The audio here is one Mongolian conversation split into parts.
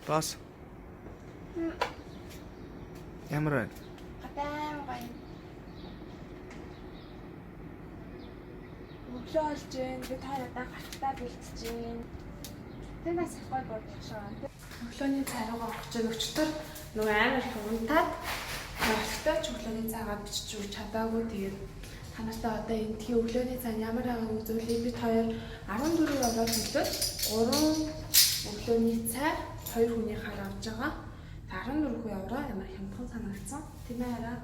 Бас. Ямар байна? Гадаа гоё. Өглөө болж байна. Би та надаа гартаа бэлтэж байна. Тэр бас их гоё бодлого шиг байна. Өглөөний цай руугаа орох чинь өчтөр нөгөө амар их унтаад олигтой ч өглөөний цайгаа бичиж өгч чадаагүй. Тэгээд та нартай одоо эндхийн өглөөний цай нь ямар байгааг үзүүлье. Бид хоёр 14 евро төлөөд 3 өглөөний цай хоёр хүний хар авч байгаа. 14 евро ямар хямдхан санагдсан. Тийм ээ хараа.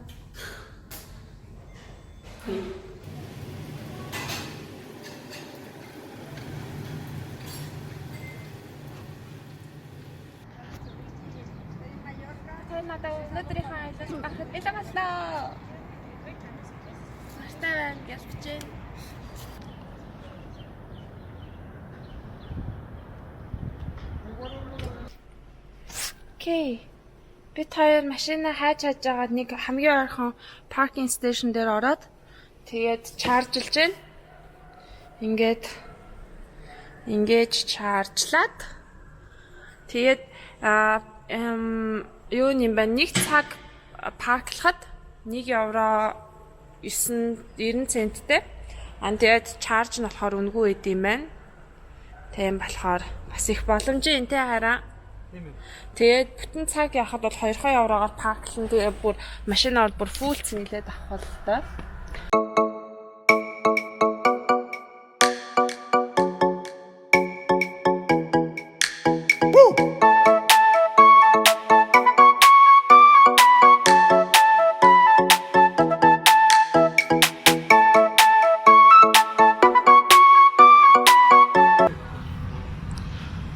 Тэр надад өнөөдрийнхөө аялал гарахад бэлэн боллоо. Баяртай байна гэж бичээн. Окей. Бид хоёр машина хайж хайж байгаад нэг хамгийн ойрхон parking station дээр ороод тэгээд charge лж байна. Ингээд ингэж charge лаад тэгээд юу юм бэ? Нэг цаг park лахад 1 евро 9 90 центтэй. Аа тэгээд charge нь болохоор үнэгүй байд юм байна. Тийм болохоор бас их боломжийн энэ хараа. Тийм ээ. Тэгээд бүтэн цаг явахад бол 2 еврогоор park лан, тэгээд бүр машинаар бүр full цэнгэлээд авах болтой.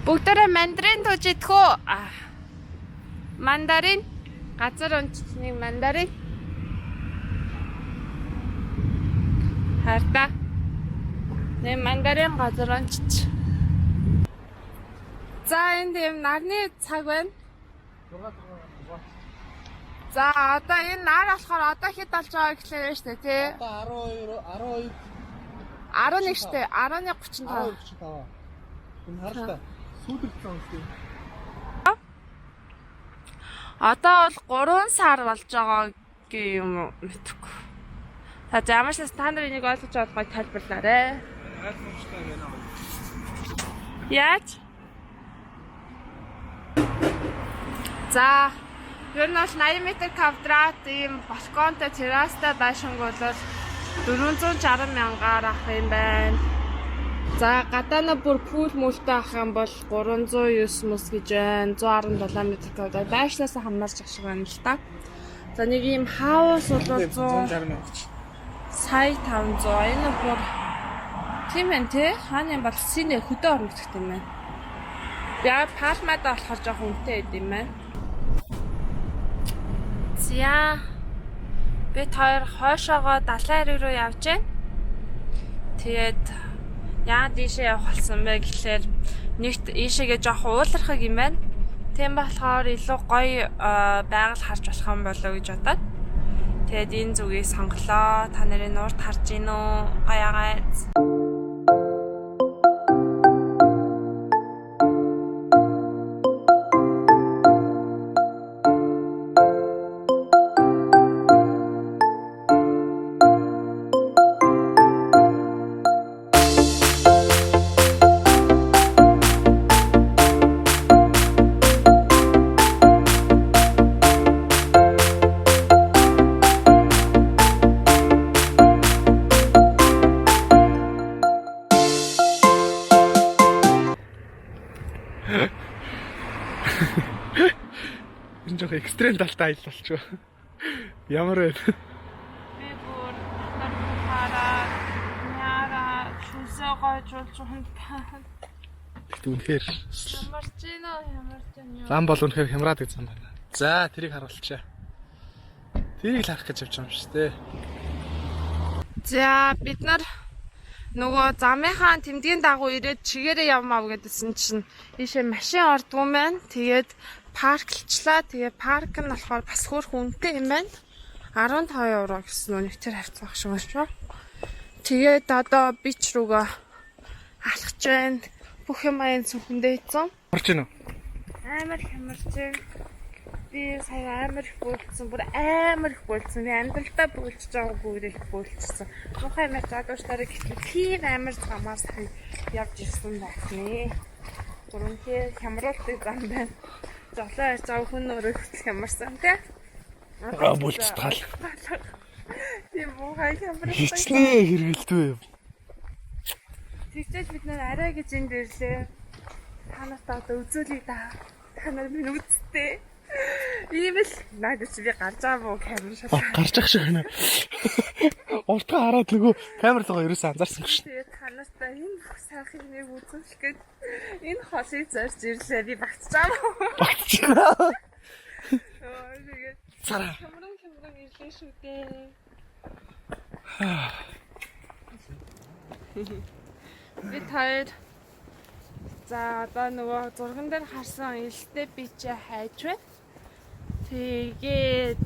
Бүгдээрээ мандарин тууж идэх үү? Аа. Мандарин. Газар унчтныг мандарин. Харта. Нэг мандарин газар унчч. За, энд юм нарны цаг байна. За, одоо энэ нар болохоор одоо хэд болж байгаа гэхлээр байна шүү дээ, тий? Одоо 12 12 11 шүү дээ. 11:35. 12:35. Энэ харалта. Сүүдэрсэн юм шүү. Одоо бол 3 сар болж байгаа юм уу мэдэхгүй. За, ямар ч та нар энийг ойлгож байгаа тайлбарлаарай. Ойлгомжтой байна. Яаж? За, ер нь бол 80 м квадрат ийм балконтой, террастай байшинг бол 460 мянгаар авах юм байна. За, гадаана бүр pool мүлтэй авах юм бол 309 мус гэж байна. 117 м квадрат. Байшнаас хамаарч ашиг байна л та. За, нэг ийм house бол 100 160 мянга. Сая 500. Энэ бүр тийм байна те. Хааны бол синэ хөдөө орно гэдэгт юм байна. Яа, Палмада болохоор жоохон үнэтэй байд юм байна. За, бид хоёр хойшоогоо далайн эрэг рүү явж байна. Тэгээд яа дийшээ явах болсон бэ гэхлээр нэгт ийшээгээ жоохон уулархаг юм байна. Тийм болохоор илүү гоё байгаль харж болох юм болоо гэж бодоод тэгээд энэ зүгийг сонголоо. Та нарын нуурт харж гин үү? Гоё агайц. Энэ жоох extreme талтай аялал болчихоо. Ямар вэ? Би бүр дотор хараа яара шүсээ гойжуулж унтаа. Тэгт үнэхээр Ямар ч юм уу, ямар ч юм юу. зам бол үнэхээр хямраад гэж зам байна. За, тэрийг харуулчаа. Тэрийг л харах гэж явж байгаа юм шүү дээ. За, бид нар нөгөө замынхаа тэмдгийн дагуу ирээд чигээрээ явмаа гэдсэн чинь ийшээ машин ордгоо маань. Тэгээд park лчлаа. Тэгээд park нь болохоор бас хөөрхөн үнэтэй юм байна. 15 евро гэсэн үү, тэр хавцаах шиг байна шүү. Тэгээд одоо beach рүүгээ алхаж байна. Бүх юм аян сүнхэндээ ийцэн. Орж ийн үү? Амар хямарч байна. Би сая амар их бөөлцсөн. Бүр амар их бөөлцсөн. Би амьдралдаа бөөлжж байгаагүй их бөөлцсөн. Муухай амар залуучтаараа гэтэл тийм амар замаар сая явж ирсэн байх нэ. Бүр үнэхээр хямруулдаг зам байна. Золоо ярьж байгаа хүн өөрөө хүртэл хямарсан тий. Аа бүлцтгаал. Тийм муухай хямруулдаг. Хичнээн хэрэгэлдвэ. Тэгчээж бид нар арай гэж энд ирлээ. Та нарт одоо үзүүлье да. Та нар минь үзтээ. Ийм л наад чи би гарч байгаа мó камер шал. Гарч ах шиг байна. Уртгаа хараад нөгөө камер руугаа ерөөсөө анзаарсангүй шин. Тэгээд та нартай энэ бүх сайхан нэг үзүүлэх гээд энэ холыг зорж ирлээ. Би багтчихаа мó. Багтчихлаа. Тэгээд Цараа. хямран хямран ирлээ шүү дээ. Бид хоёр за одоо нөгөө зурган дээр харсан элстэй би чи хайж байна. Тэгээд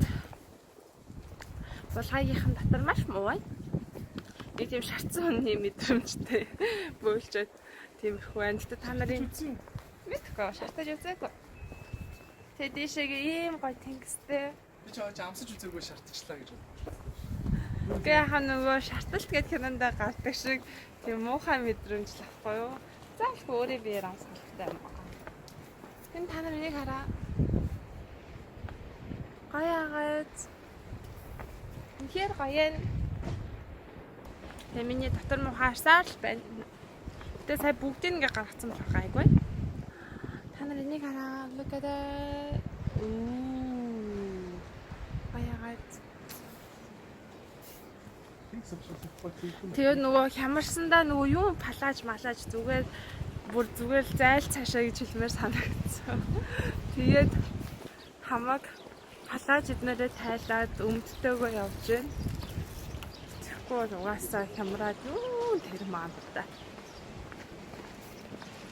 булгаагийнхан дотор маш муу байна. Нэг тийм шарцсан хүний мэдрэмжтэй бөөлжөөд тиймэрхүү байна. Гэтэ та нарын мэдхгүй шартаж үзээгүй. Тэгээд дээшээгээ ийм гоё тэнгистэй. Би ч амсаж үзээгүй шаардчихлаа гэж бодлоо. Гэхдээ яхаа нөгөө шарталт гэдэг кинонд гардаг шиг тийм муухай мэдрэмж л ахгүй юу? Заалгүй өөрийн биеэр амсгалтай юм байна. Тэн та нар энийг хараа. Гоё агаад. Үнэхээр гоё юм. Тэгээ миний дотор муухай харсаар л байна. Гэтэ сая бүгдийг ингээ гаргацсан болохоор гайгүй. Та нар энийг хараа. Look at that. Ooh. Гоё агаад. Тэгээд нөгөө хямарсандаа нөгөө юм палаж малаж зүгээр бүр зүгээр л зайл цаашаа гэж хэлмээр санагдсан. Тэгээд хамаг палаж эднэрээ тайлаад өмдтэйгөө явж байна. Тэгэхгүй бол угаасаа хямраад юу тэр маантай.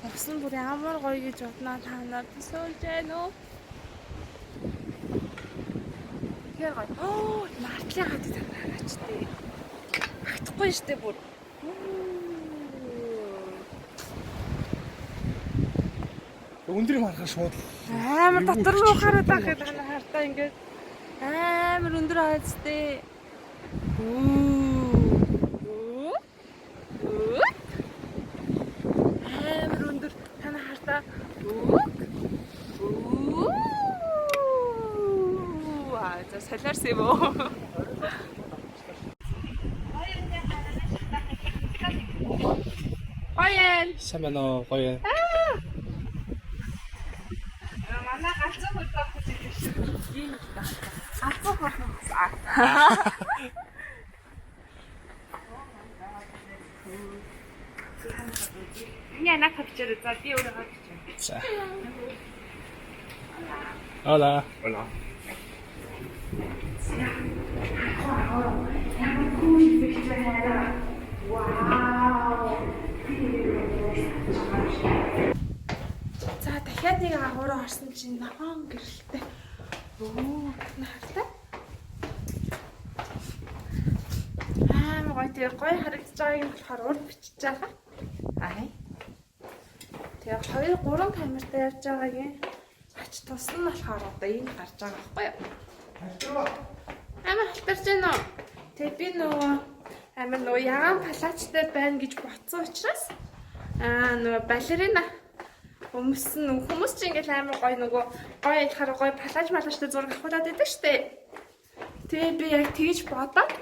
Явсан бүр ямар гоё гэж бодноо та нар төсөөлж байна уу? Тэгэхээр гоё. Оо, нартлын хатыг та нар хараач тээ. Багтахгүй штэ бүр. Өндөр юм харахаар шууд Амар дотор руу хараад байх юм та нар хартаа ингээд амар өндөр хайцтэй. Амар өндөр та нар хартаа. Аа за солиорс юм уу? Гоё. Сайн байна уу? Гоё. Манай галзуу хөлбөмбөг гэж хэлдэг шүү. Ийм л да. Галзуу хөлбөмбөг. Миний анаа тавчаар за би өөрөө тавчаа. За. Hola. Hola. Ямар cool picture хараа. Вау. За дахиад нэг агуураа орсон чинь ногоон гэрэлтэй. Өө, нарлаа. Амар гоё тэгээ гоё харагдаж байгааг нь болохоор урд бичиж байгаа. Аа. Тэгээ 2 3 камертай явж байгаагийн ач тус нь болохоор одоо энд гарч байгаа байхгүй юу? Амар халтарч байна уу? Тэгээ би нөгөө амар нөгөө ягаан палаачтай байна гэж бодсон учраас аа нөгөө балерина өмсөн нөгөө хүмүүс чинь ингээл амар гоё нөгөө гоё ялахаар гоё палааж малаачтай зураг авахулаад байдаг штэ. Тэгээ би яг тэгж бодоод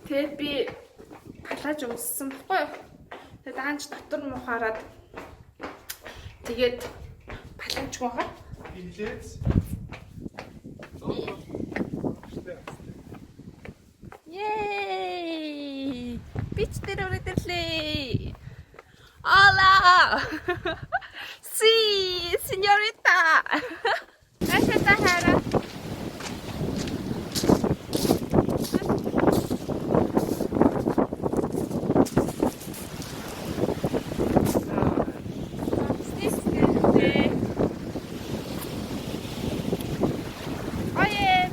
тэгээ би палааж өмссөн баггүй юу? Тэгээ даанч дотор мухаарад тэгээд палааж байгаа. Билет. Yay! Бич дээр өрөөд ирлээ. Hola! Sí, señorita. Наашаа та хараа. Oye!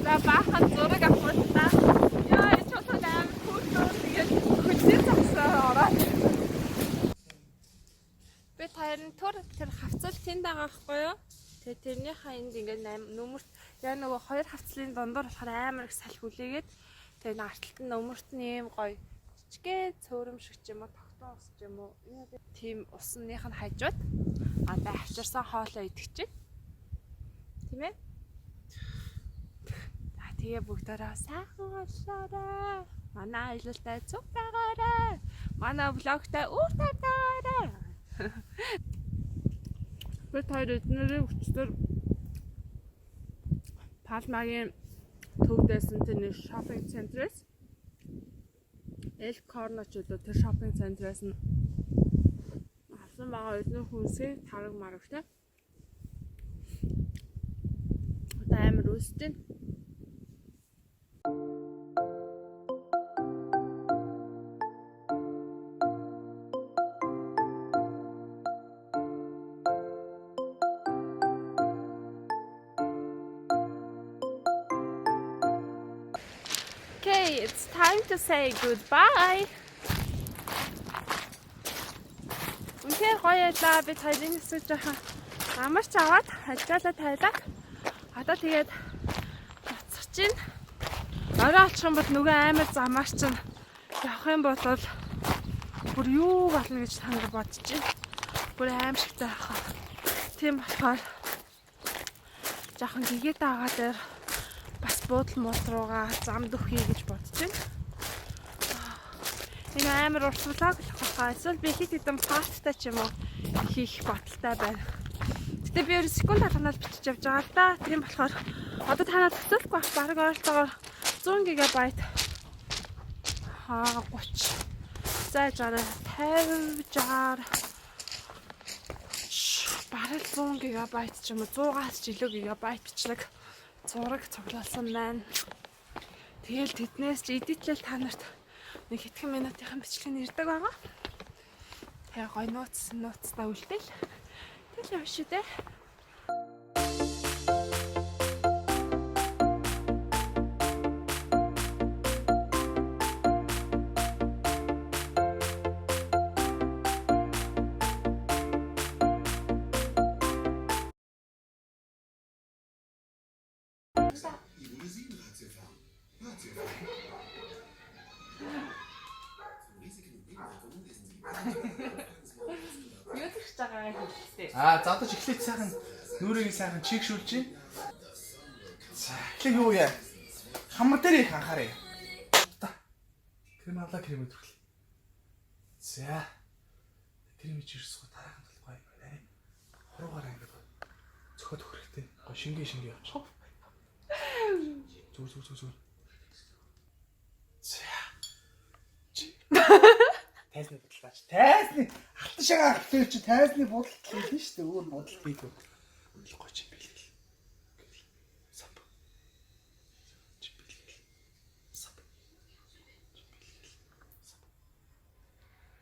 За баахан зураг авахултаа. Яа, чулуу амар Төр тэр хавцал тэнд байгаа байхгүй юу? Тэгээ тэрнийхээ энд ингээд нүмерт яг нөгөө хоёр хавцлын дундуур болохоор амар их салхи хүлээгээд тэгээ артлалт нь нөмөрт нь ийм гоё жижигхэн цөөрөм шиг ч юм уу тогтун ус ч юм уу тийм усных нь хажууд одоо авчирсан хоолоо идэх чинь. Тийм ээ? За тэгээ бүгдээрээ сайхан боллоорой. Манай аялалтай цуг байгаарай. Манай влогтай үр тавтаарай. Бид хоёр эднэрийн өчтөр Палмагийн төвдөөсөн тэр нэг шопинг центрээс Эл Корно ч үлээ тэр шопинг центрээс нь авсан байгаа эднэр хүнсийг тараг марагтай. Одоо амар өсөж байна. Okay, it's time to say goodbye. Үнэхээр гоё байлаа. Бид хоёрын хэсэг жоохон амарч аваад ажиллаа тайлаа. Одоо тэгээд буцах чинь. Орой олчих юм бол нөгөө амар замаар чинь явах юм бол бүр юу болно гэж та нар бодож байна. Бүр аимшигтай байх. Тийм болохоор жоохон гэгээд байгаа дээр бас буудал мууд руугаа замд өгье гэж бодож байна. Энэ амар урт влог болох байхаа. Эсвэл би хэд хэдэн part тай ч юм уу хийх бодолтой байна. Гэтэ би өөр секунд талганаас бичиж явж байгаа л да. Тийм болохоор одоо та нарт төсөөлөхгүй байх бараг ойролцоогоор 100 ГБ 30 за 60 50 60 бараг 100 ГБ ч юм уу 100-аас ч илүү гигабайт бичлэг зураг цуглуулсан байна. Тэгэл тэднээс ч edit лэл та нарт нэг хэдхэн минутын бичлэг нь ирдэг байгаа. Тэгээ гой нууц нууцтай үлдээл. Тэгэл явна шүү дээ. Юу тэгж байгаагаа хэллээ. Аа, задаж эхлээд сайхан нүрийг сайхан чигшүүлж чинь. За, эхлээд юу яа? Хамар дээр их анхаарай. Та. Крем авлаа, крем өдрөл. За. Крем чирсгөө дараахан тал гоё юм байна. Хуруугаар ингээд цохиод өгөх хэрэгтэй. Гоё шингээ шингээ явчих. Зүг зүг зүг зүг. За. Тайзны бодлооч. Тайзны алтан шагаа алтан чи тайзны бодолт хийх шүү дээ. Өөр бодолт хийх. Гоё чи бэлгэл. Сап. Чи бэлгэл. Сап. Чи бэлгэл. Сап.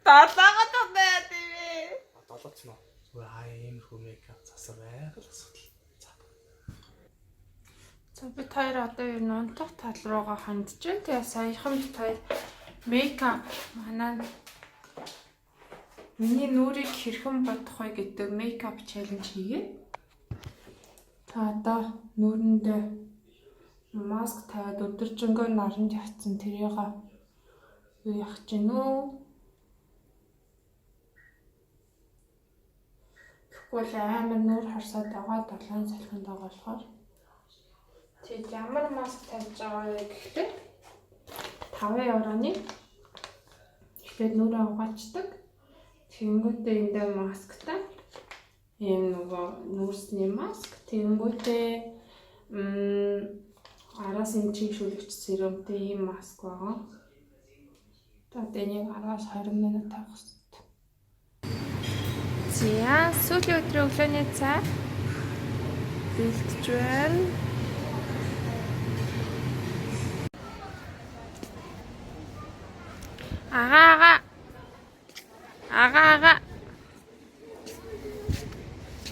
Далаагаад байна тийм ээ. Долооцсон уу? Зүгээр аа иймэрхүү мейкап засар байх л асуудал. За. За бид хоёр одоо ер нь унтах тал руугаа хандж байна. Тэгээ саяхан бид хоёр мейкап манай миний нүрийг хэрхэн бодох вэ гэдэг мейкап челленж хийгээ. Та одоо нүрэндээ маск тавиад өдөржингөө наранд явцсан тэрийг юу яах гэж гэнэ үү? Тэгвэл амар нүр харсаад байгаа долоон салхинд байгаа болохоор Тэгэд ямар маск тавьж байгаа вэ гэхлээр 5 евроны эхлээд нүрээ угаачдаг. Тэгэнгүүтээ эндээ масктай. Ийм нөгөө нүүрсний маск. Тэгэнгүүтээ араас энэ чийгшүүлэгч серумтэй ийм маск байгаа. Одоо энийг 10-аас 20 минут тавих хэрэгтэй. За, сүүлийн өдрийн өглөөний цай бэлтэж байна. Ага ага. Ага ага.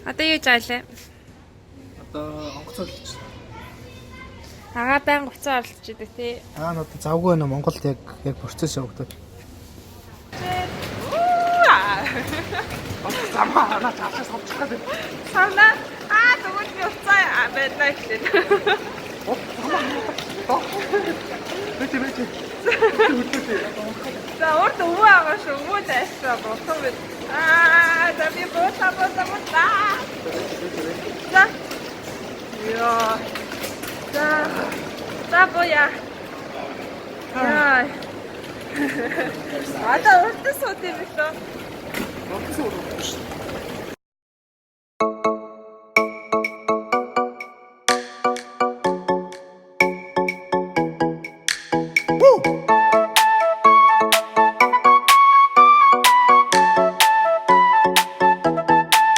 Одоо юу жаалаа? Одоо онгоц олж. Ага байн гоцоо оролцож идэг тий. Аа надад завгүй байна Монголд яг яг процесс явагдаад. Замаа наа цаашаа савчих гэдэг. Савна. Аа, тэгвэл би уцаа байна эхлээд. Бэт бэт. За, урд өвөө байгаа шүү. Өвөө дайсаа бурхан бид. Аа, за би буута буута буута. За. Йоо. За. За буя. Яа. Одоо урд сууд юм билүү? Урд сууд.